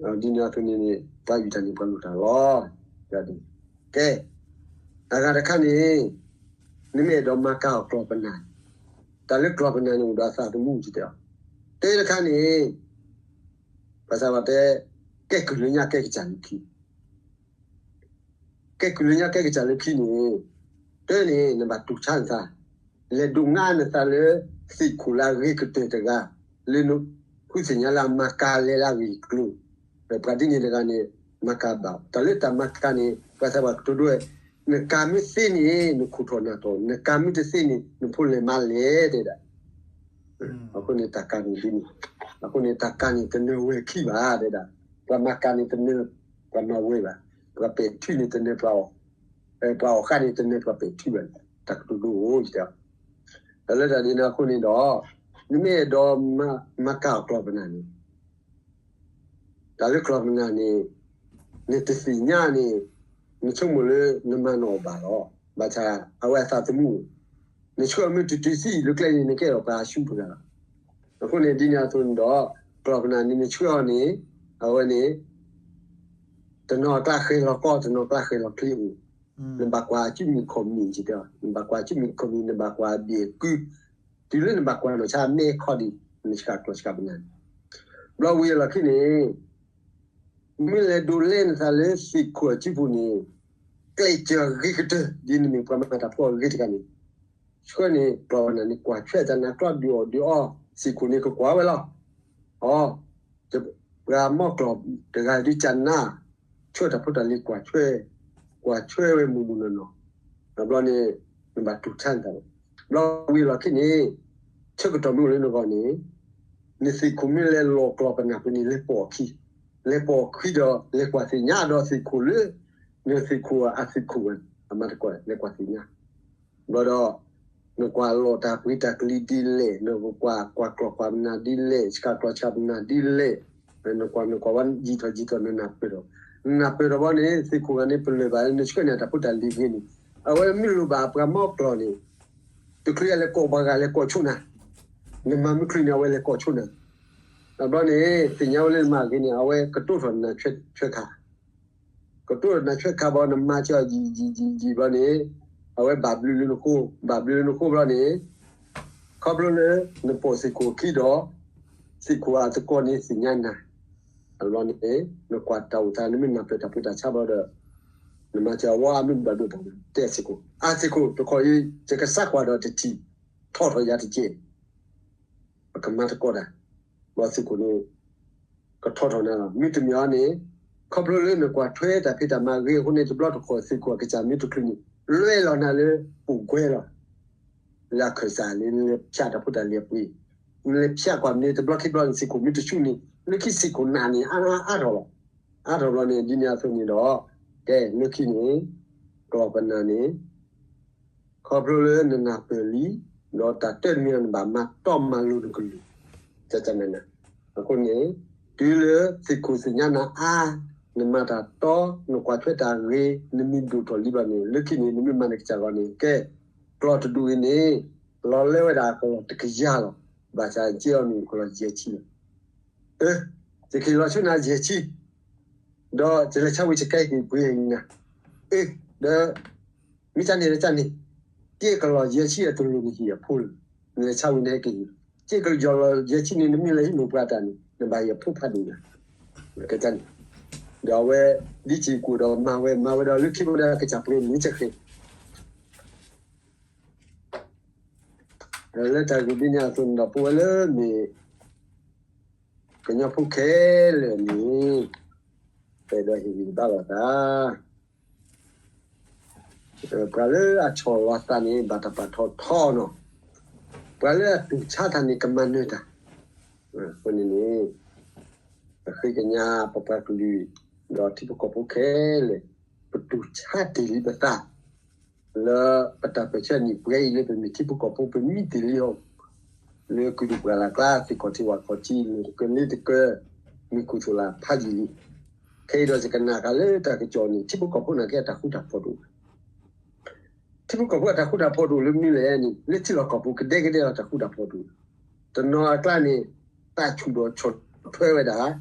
အသိးန့ၣ်န့ၣ် ပှၤအုၣ်တၢ်န့ၣ်ပှၤလိၣ်တၢ်လီၤ ကဲ တဂၤတခါန့ၣ် နမ့ၢ်အဲၣ်ဒိးမၤကၤအီၣ်ကျီၢ်ပနၢ် တၢ်လၢကျီၢ်ပနၢ်န့ၣ်အိၣ်ဒီးအသးသမူ တဲအီၤ တဲတခါန့ၣ် ဘၣ်ဆၣ်ဘၣ်တဲ ကဲကုၢ်လၢညါကဲကစၢ်လၢခံ ကဲကုၢ်လၢညါကဲကစၢ်လၢခံန့ၣ် တၢ်န့ၣ် နဘၣ်တူၢ်ဆါနသး လဲၤဒိးငါနသးလၢ သ့ၣ်ခိၣ်လၢအဂ့ၤကတၢၢ်တဂၤ လၢနဃုသ့ၣ်ညါလၢအမၤကၤလဲၤလၢအဂ့ၢ်အကျိၤ ပှၤဒ်န့ၣ်တဂၤန့ၣ် မၤကၤဘၣ် တၢ်လၢတၢ်မၤကၤန့ၣ် ပှၤသးပှၢ်ကတိၤဒိဝဲ နကၤမ့ၢ်သ့န့ၣ် နခိၣ်ထီၣ်နၢ်ထီၣ် နကၤမ့ၢ်တသ့န့ၣ် နဖိလဲၤမါလဲၣ်တဲဒၣ် အဃိန့ၣ်တၢ်ကၤန့ၣ်ဒ်န့ၣ် အဃိန့ၣ်တၢ်ကၤန့ၣ် တနၢၤဝဲၤခံဘၣ်တဲဒၣ် ပှၤမၤကၤန့ၣ်တနၢၤ ပှၤမၤဝဲၤဘၣ် ပှၤပဲာ်ထံန့ၣ်တနၢၤပှၤအီၣ် ပှၤအီၣ်ဃာ်န့ၣ်တနၢၤပှၤပဲာ်ထံဘၣ် တၢ်ကတိၤဒိအိၣ်တဲ တၢ်လၢတၢ်ဒ်န့ၣ်အဃိန့ၣ်ဒီး နမ့ၢ်အဲၣ်ဒိးမၤကၤအီၣ်ကျီၢ်ပနၢ်န့ၣ် တၢ်လၢကျီၢ်ပနၢ်န့ၣ် နတသ့ၣ်ညါန့ၣ် နဆိကမိၣ်လၢနမၤနအီၣ်ဘၣ်လီၤ. ဘၣ်ဆၣ်အဝဲအသးသမူ နဆှၢအီၤမ့ၢ်တုၤတုၤသံလၢကျဲန့ၣ် နကဲထီၣ်ပှၤအစုပူၤလီၤ. အဃိန့ၣ်ဒ်န့ၣ်အသိးန့ၣ်ဒီး ကျီၢ်ပနၢ်န့ၣ် နဆှၢအီၤန့ၣ် အဝဲန့ၣ် တနီၤအကျါဃဲၤလီၤကီ တနီၤအကျါဃဲၤလီၤချ့အိၣ် နဘၣ်ကွၢ်အစုမုၢ်ခီၣ်မုၢ် နဘၣ်ကွၢ်အစုမုၢ်ခီၣ်မုၢ် နဘၣ်ကွၢ်အဘ့ၣ်အကု တုၤလၢနဘၣ်ကွၢ်နီၢ်ဆါအမဲာ်ခီဒံး နဆှၢကျီၢ်ဆှၢပနၢ်န့ၣ် ဘျီဝံၤအလီၢ်ခံန့ၣ် မ့ၢ်လဲၤဒိးလဲနသးလၢသ့ၣ်ခိၣ်အစုပူၤန့ၣ် ကျဲးစၢးဂ့ၤကတၢၢ် ဒ်နမ့ၢ်ပှၤမၤတၢ်ဖိအဂ့ၤတဂၤန့ၣ် ဆှၢန့ၣ် ကျီၢ်ပနၢ်န့ၣ် ကွၢ်ထွဲတၢ်နးကျီဒုးအီၣ်ဒုးအီ သ့ၣ်ခိၣ်န့ၣ်ကကွၢ်ဝဲလီၤ. အီ ပှၤမီၢ်ကျီၢ်တဂၤဒုးကနၣ် ဆှၢတၢ်ဖိတၢ်လံၤကွၢ်ထွဲ ကွၢ်ထွဲဝဲမုၢ်မုၢ်နီၢ်နီၢ် ဘျီန့ၣ် နဘၣ်တူၢ်ဆါနသးလီၤ. ဘျီဝံၤအလီၢ်ခံန့ၣ် ဆၢကတီၢ်မ့ၢ်အိၣ်လၢနဂီၢ်န့ၣ် နသ့ၣ်ခိၣ်မ့ၢ်လဲၤလီၤကျီၢ်ပနၢ်ပူၤန့ၣ် လဲၤပိာ်အခံ လဲၤပိာ်အခံဒီး လဲၤကွၢ်သ့ၣ်ညါဒီးသ့ၣ်ခိၣ်လၢ နသ့ၣ်ခိၣ်အသ့ၣ်ခိၣ်ဝဲ အမၤတကိးလဲၤကွၢ်သ့ၣ်ညါ ဘျီဒီး နကွၢ်လီၤတၢ်ပှ့ၤတၢ်ကလံၤဒ်လဲၣ် နကွၢ်ကွၢ်ကျီၢ်ကွၢ်ပနၢ်ဒ်လဲၣ် ဆှၢကျီၢ်ဆှၢပနၢ်ဒ်လဲၣ် နကွၢ်နကွၢ်ဝဲယံာ်ထီၣ်ယံာ်ထီၣ် နနၢ်ပၢၢ်ထီၣ်, နနၢ်ပၢၢ်ထီၣ်ဘီန့ၣ် သ့ၣ်ခိၣ်ဂၤန့ၣ် ပလၢၢ်ဘၣ် နဆှၢန့ၢ်တၢ်ဖိတၢ်လံၤဂ့ၤန့ၣ် အဝဲမ့ၢ်လိၣ်ဘၣ်ပှၤမီကျီၢ်န့ၣ် တချုးအလဲၤကိးပှၤဂၤလဲၤကိးဆိနၤ, နမၤမုၢ်ချံန့ၣ် အဝဲလဲၤကိးဆိနၤ, အဘျီန့ၣ် သ့ၣ်ညါဝဲလၢနမၤဂ့ၤန့ၣ် အဝဲကတိၢ်ထီၣ်နၤဆွဲခါ ကတိၢ်နၤဆွဲခါဘီ နမၤစၢၤအီၤယံာ်ယံာ်ယံာ်ယံာ်ဘီန့ၣ် အဝဲဘၣ်ဘျုးလၢနဃိ, ဘၣ်ဘျုးလၢနဃိဘီန့ၣ် ခီဖျိလၢနပိာ်သ့ၣ်ခိၣ်အခံဒီး သ့ၣ်ခိၣ်အသကိးန့ၣ်သ့ၣ်ညါနၤ, အဘျီန့ၣ် နကွၢ်တၢ်အိၣ်သး နမ့ၢ်နၢ်ပၢၢ်တၢ်ဖိတၢ်ဆါဘီဒီး နမၤစၢၤအဝဲအမ့ၢ်ဘၣ်ဒိၣ်တၢ် တဲသ့ၣ်ခိၣ်, အသ့ၣ်ခိၣ်တခီအံၤ ယကစးကွၢ်ဒီးတထံၣ် ထီၣ်ထီၣ်ယၤတက့ၢ် ပကမၤသကိးတၢ်, ဘီသ့ၣ်ခိၣ်န့ၣ် ကထီၣ်ထီၣ်နၤလီၤ. မ့တမ့ၢ်အီၤန့ၣ် ခီဖျိလၢနကွၢ်ထွဲတၢ်ဖံးတၢ်မၤဂ့ၤအဃိန့ၣ် တဘျီတခီၣ်သ့ၣ်ခိၣ်အကစၢ်မ့ၢ်တချုးန့ၣ် လွဲလီၤနၤလၢပူၤကွဲလီၤ. လၢအခၢၣ်စးလၢနလဲၤဖၠးတၢ်ဖိတၢ်လံၤအပှ့ၤ, နလဲၤဖၠးကွၢ်မ့ၢ်တဘျီခံဘျီန့ၣ် သ့ၣ်ခိၣ်မ့ၢ်တဆူၣ်န့ၣ် လၢခံသ့ၣ်ခိၣ်နးန့ၣ် အါအါထီၣ်လီၤ. အါထီၣ်ဘျီန့ၣ် ဒ်န့ၣ်အသိးန့ၣ်ဒီး ကဲလၢခံန့ၣ် ကျီၢ်ပနၢ်န့ၣ် ခီဖျိလၢနနၢ်ပၢၢ်လံ ဒီးတၢ်တနံၤအံၤနဘၣ်မၤတီမၤလိၤနကလုၢ်, ကန, အဃိန့ၣ် တုၤလၢသ့ၣ်ခိၣ်သ့ၣ်ညါနၤအါ, နမၤတၢ်တီ, နကွၢ်ထွဲတၢ်ဂ့ၤ, နမံၤဒိၣ်ထီၣ်လံဘၣ်န့ၣ် လၢခံန့ၣ် နမ့ၢ်မၤနကစၢ်ဂီၢ်န့ၣ် ကဲ ကျီၢ်တဒူၣ်အံၤန့ၣ် လီၤလဲဝဲဒၣ်ကလီၢ်တကယၤလီၤ. ဘၣ်ဆၣ်က့အီၤန့ၣ် ကလီၢ်ယဲၢ်ဆံလီၤ. အ, ယကဟ့ၣ်လီၤဆူနၤယဲၢ်ဆံ ဒီးယလဲၤဆါဝံၤယကဟ့ၣ်ပှ့ၤနၤ, အ, ဒီး မ့ၢ်ကန့ၣ်လၢကန့ၣ်, က့ကလီၢ်ယဲၢ်ဆံအတလိၣ်နဟ့ၣ်အဖိလၢၤ, နလဲၤဆါဝံၤနဟဲက့ၤဟ့ၣ်, က့ကလီၢ်ယဲၢ်ဆံန့ၣ် နမ့ၢ်လဲၤဟ့ၣ်လိာ်ပှၤတၢ်န့ၣ် နဘၣ်ဟ့ၣ်အဖိဖးဒိၣ်နၤ, ကန့ၣ်, ဒီးအဝဲ ဒ်စ့ၢ်ကီးဒီးမၤဝဲ မၤဝဲဒီးလၢခံဝဲဒၣ်ကစၢ်ပှ့ၤမ့ၢ်ကဃ့ လၢတၢ်ဂ့ၢ်ဒ်န့ၣ်အသိးန့ၣ်ဒီး ပဝဲလၢမ့ၢ် ကညီဖိခဲလၢာ်န့ၣ် ပအဲၣ်ဒိးဟ့ၣ်ဂံၢ်ဘါလိာ်သး, ပှၤလၢအဆီၣ်လီၤသးန့ၣ် ဘၣ်တၢ်ပာ်ထီၣ်ထီနီၤ, ပှၤလၢအတူၢ်ဆါတၢ်န့ၣ် ကမၤနၢၤတၢ်, အဃိန့ၣ်န့ၣ် ပဃ့ကညးပပှၤကလုာ် ဒီးထံဖိကီၢ်ဖိခဲလၢာ် ပတူၢ်ဆါတ့ၢ်လံပသး လၢပတၢ်ပၢၢ်ဆၢနံၣ်ပှဲၤအံၤလၢပမ့ၢ်ထံဖိကီၢ်ဖိ ပမံတ့ၢ်လံအီၤ လၢကုၢ်ဒူၣ်ပှၢ်လၢ်ကျါ သ့ၣ်ခီၣ်ထံးဝၣ်ခီၣ်ထံး လၢတကၢလ့တကၢ မ့ၢ်ခိၣ်သိၣ်လၢ်ဖးယံာ်လံ. ခဲအံၤဒီးယကနၣ်ဃာ်လၢတၢ်ကစီၣ်န့ၣ် ထံဖိကီၢ်ဖိနာ်က့အတၢ်ဃူတၢ်ဖိးတအိၣ်ဘၣ်. ထံဖိကီၢ်ဖိအတၢ်ဃူတၢ်ဖိးတအိၣ်လၢမနုၤလဲၣ်န့ၣ် လၢထံလီၢ်ကီၢ်ပူၤကဒဲကဒဲလီၤတၢ်ဃူတၢ်ဖိးတအိၣ်. တနီၤအကျါန့ၣ် သးဆူၣ်ဒီးဆီၣ်ထွဲဝဲဒၣ်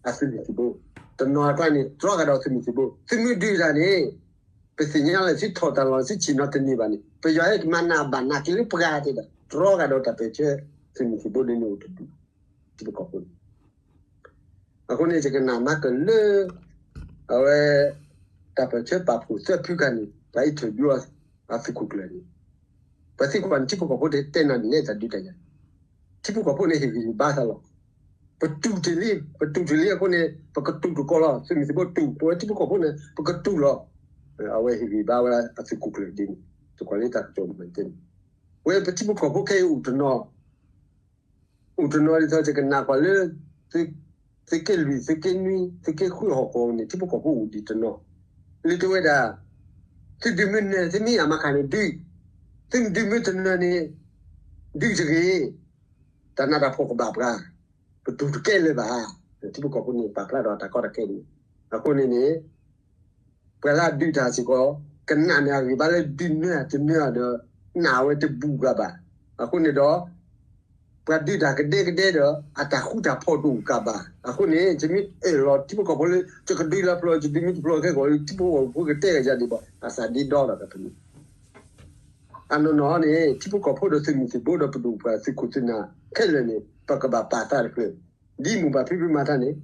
အသုးမုၢ်သံၣ်ဘိ, တနီၤအကျါန့ၣ် တြီဃာ်ဒီးသုးမုၢ်သံၣ်ဘိ, သုးမုၢ်ဒုးတၢ်န့ၣ် ပသ့ၣ်ညါလၢသုထီၣ်တၢ်လီၢ်သုဆ့ၣ်နီၤတန့ၢ်ဘၣ်န့ၣ် ပယီၤဟဲကမၤနးဘၣ်နးက့ၤလၢပှၤတဲဒၣ် တြီဃာ်ဒီးတၢ်ပၢၢ်ဆၢသုးမုၢ်သံၣ်ဘိဒ်န့ၣ်အိၣ်တဒူၣ် ထံဖိကီၢ်ဖိန့ၣ်. အဃိန့ၣ် ယကနၣ်မၤကၢၢ်လၢ အဝဲ တၢ်ပၢၢ်ဆၢပာ်ဖှိၣ်သၢဖုခါန့ၣ် ပှၤအံးထၢၣ်ဒုးအီၤအသုးခိၣ်ကျၢၢ်န့ၣ် ပှၤသံကွၢ်န့ၣ် ထံဖိကီၢ်ဖိတဲနၤဒ်လဲၣ်တၢ်ဒုးတၢ်ယၤ ထံဖိကီၢ်ဖိန့ၣ်ဟ့ၣ်ဂံၢ်ဟ့ၣ်ဘါသးလီၤ. ပတူၢ်တ့ၢ်လံ, ပတူၢ်တ့ၢ်လံအဃိန့ၣ် ပကတူၢ်တကိးလီၤ. သုးမုၢ်သံၣ်ဘိတူၢ်, ပဝဲထံဖိကီၢ်ဖိန့ၣ် ပကတူၢ်လီၤ. အဝဲဟ့ၣ်ဂံၢ်ဘါဝဲအသုးခိၣ်ကျၢၢ်ဒ်န့ၣ် တကွၢ်လၢတၢ်ကစီၣ်မၤတဲန့ၣ် ဝဲပထံဖိကီၢ်ဖိခဲအံၤအိၣ်တနီၤ အိၣ်တနီၤဒ်သိးယကနၣ်ကွၢ်လၢ သုးက့လွံၢ်, သုးက့နွံ, သုးက့ဃုဟီၣ်ကဝီၤန့ၣ် ထံဖိကီၢ်ဖိအိၣ်ဒံးတနီၤ လၢတဝဲဒၣ် သုဒုးမ့ၢ်နၢၤ သုမ့ၢ်အမၤခါန့ၣ်ဒုး, သုမ့ၢ်ဒုးမ့ၢ်တနၢၤန့ၣ် ဒုးတဂ့ၤ, တၢ်နးတၢ်ဖှီၣ်ကဘၣ်ပှၤ, ပတူၢ်တကဲလၢၤဘၣ်. ထံဖိကီၢ်ဖိန့ၣ် ပာ်ဖျါဒီးတၢ်ကီတၢ်ခဲန့ၣ် အဃိန့ၣ်န့ၣ် ပှၤလၢအဒုးတၢ်စ့ၢ်ကီး ကနၣ်န့ၢ်အဂံၢ်ဘါလၢဒုးနၢၤတနၢၤဒီး နၢ်ဝဲတဘူၣ်ဂၤဘၣ်. အဃိန့ၣ်ဒီး ပှၤဒုးတၢ်ကဒဲကဒဲဒီး အတၢ်ဃူတၢ်ဖိးတအိၣ်ကးဘၣ်. အဃိန့ၣ် ယမ့ၢ်အၢၣ်လီၤထံဖိကီၢ်ဖိလၢ ယကဒုးလၢပျီ ယဒုးမ့ၢ်တပျီခဲကီး ထံဖိကီၢ်ဖိကတဲကယၤဒံးဘၣ် အသးဒ့ဒီဒီးတၢ်ဖဲန့ၣ် အနီၢ်နီၢ်န့ၣ် ထံဖိကီၢ်ဖိဒီးသုးမုၢ်သံၣ်ဘိဒီးပဒိၣ်ပှၤသုးခိၣ်သုးနၢ်ခဲလၢာ်န့ၣ် ပကဘၣ်ပာ်သးတဖျၢၣ် ဒ်မိၢ်ပၢ်ဖံဖုမၤတၢ်န့ၣ်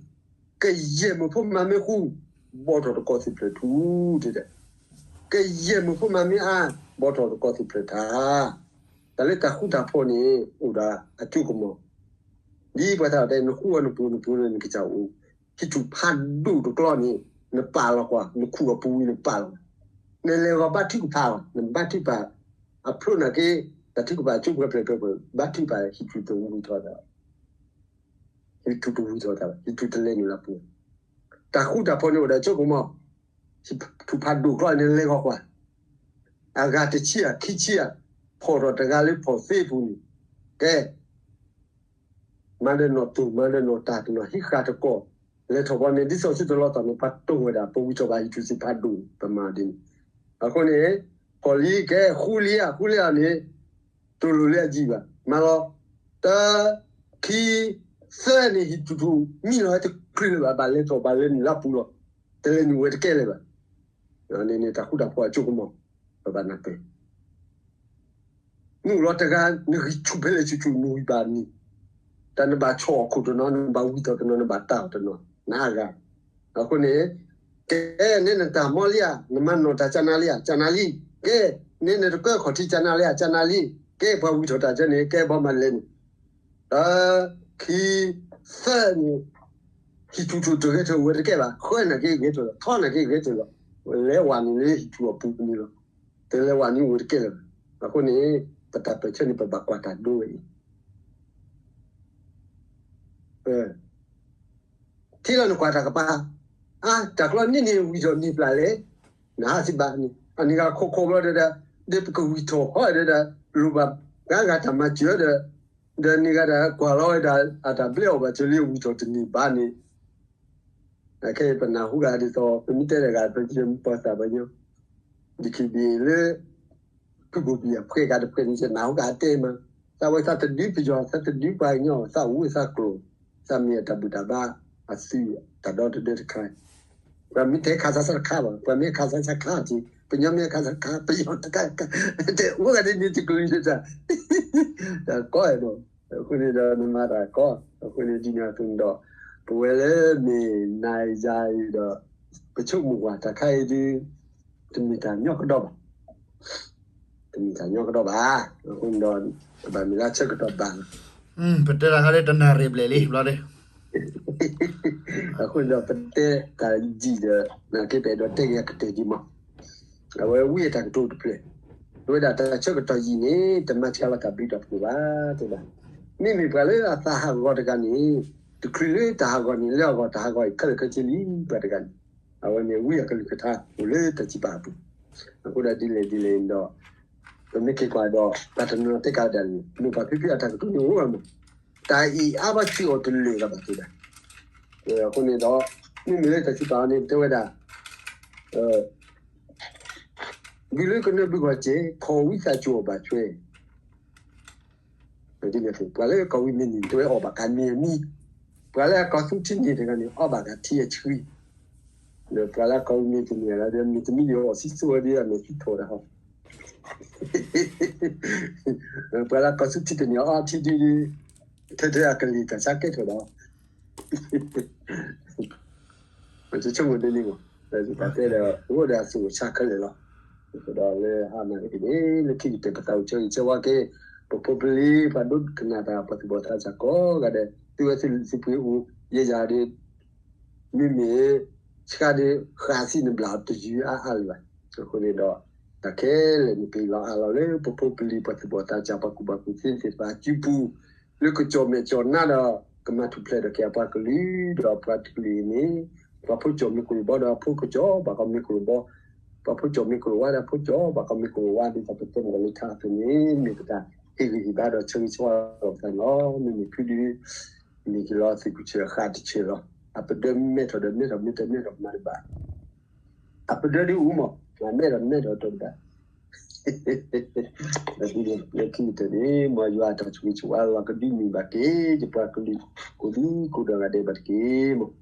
ကယဲၢ်မုၢ်ဖိမၤမ့ၢ်ဃူ ဘီထီၣ်တကီၢ်သုးဖျၢၣ်ထူတဲဒၣ် ကယဲၢ်မုၢ်ဖိမၤမ့ၢ်အါ ဘီထီၣ်တကီၢ်သုးဖျၢၣ်ထါ တၢ်လၢတၢ်ဃူတၢ်ဖိးန့ၣ် အိၣ်ဒီးအစိကမီၤ ဒ်ပှၤသးတဲ နဃူအီၤနပူၤနပူၤန့ၣ် နကစၢ်အိၣ် ဟံၣ်ထူၣ်ဖးဒိၣ်တကျီန့ၣ် နပာ်လီၤကွၢ် နခူၣ်အပူၤဝံၤနပာ်လီၤ နလဲၤဂီၤဘါထုကဖၣ်လီၤ နဘါထုကဖၣ် အဖျိနာ်က့ တၢ်ထုကဖၣ်အကၠိပှဲၤပှဲၤပှဲၤပှဲၤ ဘါထုကဖၣ်ဟံၣ်ထူၣ်တဝံၤထီၣ်တၢ် ဟံၣ်ထူၣ်တဝံၤထီၣ်တၢ် ဟံၣ်ထူၣ်တလဲၤနုာ်လီၤပူၤ တၢ်ဃူတၢ်ဖိးန့ၣ်အိၣ်ဒီးအစိကမီၤ ဟံၣ်ထူၣ်ဖးဒိၣ်ကျီန့ၣ် နလဲၤဂီၤကွၢ် အဂၤတဆံဧါ ခံဆံဧါ ဖီၣ်ထီၣ်တဂၤလၢဖီၣ်သ့ပူၤန့ၣ် ကဲ မၤဒီးနီၢ်တိၢ် မၤဒီးနီၢ်တၢ်တနီၤ ဟံးဃာ်တကီၢ် လဲၤထီၣ်ဘီန့ၣ် ဒ်သိးစုတလီၤသီၣ်န့ၣ် ပှၤတိၢ်ဝဲဒၣ် ပဝံၣ်ထီၣ်ဘၣ်ဟံၣ်ထူၣ်စံးဖးဒိၣ် ပမၤဒ်န့ၣ်. အဃိန့ၣ် ဖီၣ်လံကဲ ဃူလံဧါ ဃူလံဧါန့ၣ် တလိၣ်လၢအယံာ်ဘၣ် မၤလီၤ. တၢ ခံ သၢန့ၣ် ဟံၣ်ထူၣ်ထူၣ် မံလီၤဟဲတချုးလၢၤဘၣ် ဘၣ်လဲၤထီၣ်ဘၣ်လဲၤနုာ်လၢပူၤလီၤ. တလဲၤနုာ်ဝဲတကဲလၢၤဘၣ်. န့ၣ်န့ၣ် တၢ်ဃူတၢ်ဖိးအစိကမီၤ ပဘၣ်နၢ်ပၢၢ် မုၢ်လီၤတဂၤ နဂံၢ်ဆူၣ်ဖဲလဲၣ်ဆူၣ်ဆူၣ် နဝံၣ်ဘၣ်နံၤ, တၢ်နဘၣ်ဆီၣ်အီၤခိၣ်တနီၤ နဘၣ်ဝံၣ်ထီၣ်တနီၤ နဘၣ်တၢ်အီၤတနီၤ နအါဂၤ. အဃိန့ၣ် ကဲ နဲနတၢ်မီလံဧါ နမၤနီၢ်တၢ်ကနၤလံဧါ ကနၤလံ, ကဲ နဲနတကၢခီၣ်ထံးကနၤလံဧါ ကနၤလံ, ကဲ ပှၤဝံၣ်ထီၣ်တၢ်ကဲန့ၣ် ကဲ ဘီမၤလဲၣ်န့ၣ် တၢ ခံ သၢန့ၣ် ဟံၣ်ထူၣ်ထူၣ်တဂဲၤထၢၣ်ဝဲတကဲဘၣ်, ဃၢနၤက့ဂဲၤထၢၣ်လီၤ, ထီနၤက့ဂဲၤထၢၣ်လီၤ, လဲၤဝဲနုာ်လၢဟံၣ်ထူၣ်အပူၤန့ၣ်လီၤ, တလဲၤဝဲနုာ်ဝဲတကဲလၢၤဘၣ်. အဃိန့ၣ် ပတၢ်ပၢၢ်ဆၢန့ၣ် ပဘၣ်ကွၢ်တၢ်ဒိဝဲအံၤ ထံၣ်လီၤနကွၢ်တၢ်ကပၤ, အါ တၢ်ကျီန့ၢ်န့ၣ်ဝံၣ်ထီၣ်န့ၢ်ပျၢ်လဲၣ်, နဟးစံးဘၣ်န့ၣ် အန့ၣ်ဂၤခိၣ်ခိၣ်ဘျီဒီး ဒီးပကဝံၣ်ထီၣ်ဃီဒီး လိၣ်ဘၣ်ဂၤဂၤတၢ်မၤစၢၤဒီး ဒီးန့ၢ်ဂၤတၢ်ကွၢ်လီၤဝဲဒၣ် အတၢ်ဘျဲအီၣ်ဘၣ်စၢၤလံဝံၣ်ထီၣ်တန့ၢ်ဘၣ်န့ၣ် အခဲအံၤပနၢ်ဟူဂၤဒ်သိး ပမ့ၢ်တဲတဂၤ ပမ့ၢ်ပှၤသးပှၤညီ ဒ်ခံဘ့ၣ်လၢ ဖုဘိၣ်ဘံၣ်အဖှဲဂၤတဖှဲန့ၣ် နၢ်ဟူဂၤတဲမး, သးဝဲသးတဒုပယီၤ သးတဒုပှၤကညီ သးအိၣ်သးကျိၤ သးမ့ၢ်အတၢ်ဘူၣ်တၢ်ဘါ အသုးတၢ်ဒီတဒၢတခါ ပှၤမ့ၢ်တဲခါဆါဆါတခါဘၣ်, ပှၤမ့ၢ်ခါဆါဆါခါက့ၤ, ပညီမ့ၢ်ခါဆါခါ ပယီၤတခါခါ, တဲအိၣ်ဂၤဒ်န့ၣ်တကလုာ်တၢ်, တၢ်ကီအဲၣ်ဒိး, အဃိန့ၣ်ဒီးနမၤတၢ်ကီ, အဃိန့ၣ်ဒ်န့ၣ်အသိးန့ၣ်ဒီး ပဝဲလၢမ့ၢ်နၤယၤအံၤဒီး ပဆိကမိၣ်ကွၢ်တၢ်ခါအံၤဒ် တမ့ၢ်တၢ်ညီကဒီးဘၣ်, တမ့ၢ်တၢ်ညီကဒီးဘၣ်, အဃိန့ၣ်ဒီး ပဘၣ်မ့ၢ်လၢဆၢကတီၢ်ဘၣ်လီၤ. ပတဲတၢ်ခါဒ်တနၣ်ရံၣ်ဘျဲၣ်လံဘျီဒ် အဃိန့ၣ်ဒီး ပတဲတၢ်ယံာ်ဒီး နာ်က့ပအဲၣ်ဒိးတဲက့ၤအကတၢၢ်ဒံးမး, အဝဲဝံအတၢ်ကတိၤတဖျၢၣ်, အဝဲဒၣ်တၢ်ဆၢကတီၢ်ယံာ်န့ၣ် တမၤဆါလီၤတၢ်ဘျုးတၢ်ဖှိၣ်ဘၣ် တဲဒၣ်, မ့မ့ၢ်ပှၤလၢအသးဟးဂီၤတဂၤန့ၣ် တချုးလၢတၢ်ဟးဂီၤန့ၣ် လၢအဂီၢ်တၢ်ဟးဂီၤအံၤခဲလၢာ်ခဲဆ့လံ ပှၤတဂၤန့ၣ်, အဝဲန့ၣ်ဝံအကလုၢ်ကထါအိၣ်လၢတၢ်စံးပာ်အပူၤ, အဃိဒီးဒ်လဲၣ်ဒ်လဲၣ်န့ၣ်ဒီး ပမ့ၢ်က့ၤကွၢ်ဒီး ပှၤတနီၤတဲကဒီးန့ၣ် မ့ၢ်ပှၤဖံဖုအတၢ်ကတိၤန့ၣ်အိၣ်ဂၤမး, တၢ်အံၤအါဘၣ်စံးအီၤတလၢာ်လၢၤဘၣ်တဲဒၣ်, အဃိန့ၣ်ဒီး မ့မ့ၢ်လၢတၢ်စံးပာ်အီၤန့ၣ် တဲဝဲဒၣ် ဘုလၢကနၢဘုဂီၢ်စဲး ခီၣ်ဝံသးစူၤအီၣ်ဘၣ်ဆွဲ, ပှၤလၢကီၢ်ဝံမ့ၢ်န့ၢ် တဲဝဲအီၣ်ဘၣ်ကမံၤအမံၤ, ပှၤလၢအကီၢ်သူထံန့ၣ်တဂၤန့ၣ် အီၣ်ဘၣ်ကထံအဆှံ, ဒီးပှၤလၢအကီၢ်ဝံမ့ၢ်တန့ၢ်ဒီး မ့ၢ်တမံၤဒီးအီၣ်ဆံးဆူဝဲဒ်အမဲာ်ဆံးထီၣ်တၢ်ဟီ, ပှၤလၢအကီၢ်သူထံတန့ၢ်အီထံဒ်ဒ် ထဲထဲအကလံၤတၢ်ဆါကဲထီၣ်ဒီး ပဆိကမိၣ်ဒ်န့ၣ်မး, ပတဲဒီး အိၣ်ဒီးအသူၣ်အိၣ်ဆါခဲလၢာ်လီၤ. ဒီးလၢဟါနၤအံၤန့ၣ် လၢခံကတၢၢ်ပသးအိၣ်ဆၢဂ့ၤဆၢဝါက့ၤ ပဖိပလံၤ ပှၤဒိကနၣ်တၢ် ပှၤသူၣ်ဘီၣ်သးစၢ်ကိးဂၤဒဲး သုဝဲသ့ၣ်လၢသုပှ့ၤအိၣ် ယဲယၤဒီး မ့မ့ၢ် ဆှါဒီး ဃာ်စံးနဘျၣ်တယုၢ်အါအါလၢၤဘၣ်. အဃိန့ၣ်ဒီး တၢ်ခဲလၢာ်န့ၣ် က့ၤလီၤအါလီၤလၢပဖိပလံၤ ပှၤသူၣ်ဘီၣ်သးစၢ် ပှၤကူၣ်ဘၣ်ကူၣ်သ့သ့ၣ်တဖၣ်အစုပူၤ လၢကစီၣ်မဲာ်ကစီၣ်နါဒီး ကမၤထူၣ်ဖျဲးဒီးက့ၤအပှၤကလုာ် ဒီးပှၤတကလုာ်အံၤန့ၣ် ပှၤဖိကၠီၣ်မ့ၢ်ကလိာ်ဘီဒီးအဖိကၠီၣ် ဘၣ်ကီမ့ၢ်ကလိာ်ဘီ, ပှၤဖိကၠီၣ်မ့ၢ်ကလိာ်ဝါဒီးအဖိကၠီၣ် ဘၣ်ကီမ့ၢ်ကလိာ်ဝါ ဒ်သိးပတဲမ့ၢ်လၢထါအသိးန့ၣ် မ့ၢ်ပတၢ်ဟ့ၣ်ဂံၢ်ဟ့ၣ်ဘါဒီးဆၢဂ့ၤဆၢဝါလီၤပသးန့ၣ်လီၤ. မ့မ့ၢ်ဖုဒု မ့ၢ်က့ၤလီၤသုးခိၣ်ဆၢၣ်ဃာ်တဆၢၣ်လီၤ. အပဒၢမဲထီၣ်ဒီးမဲထီၣ် မ့ၢ်တမဲထီၣ်မၤတဘၣ် အပဒၢဒ်အူမး မ့ၢ်မဲထီၣ်မဲထီၣ်တဘၣ် လၢခံကတၢၢ်န့ၣ် မ်ယွၤအတၢ်ဆိၣ်ဂ့ၤဆိၣ်ဝါလီၤကဒုမ့ၢ်ဘၣ်က့ၤ ယပှၤကလုာ်ကိးဒံကိးဒီဂၤဒဲးဘၣ်တက့ၢ်မး.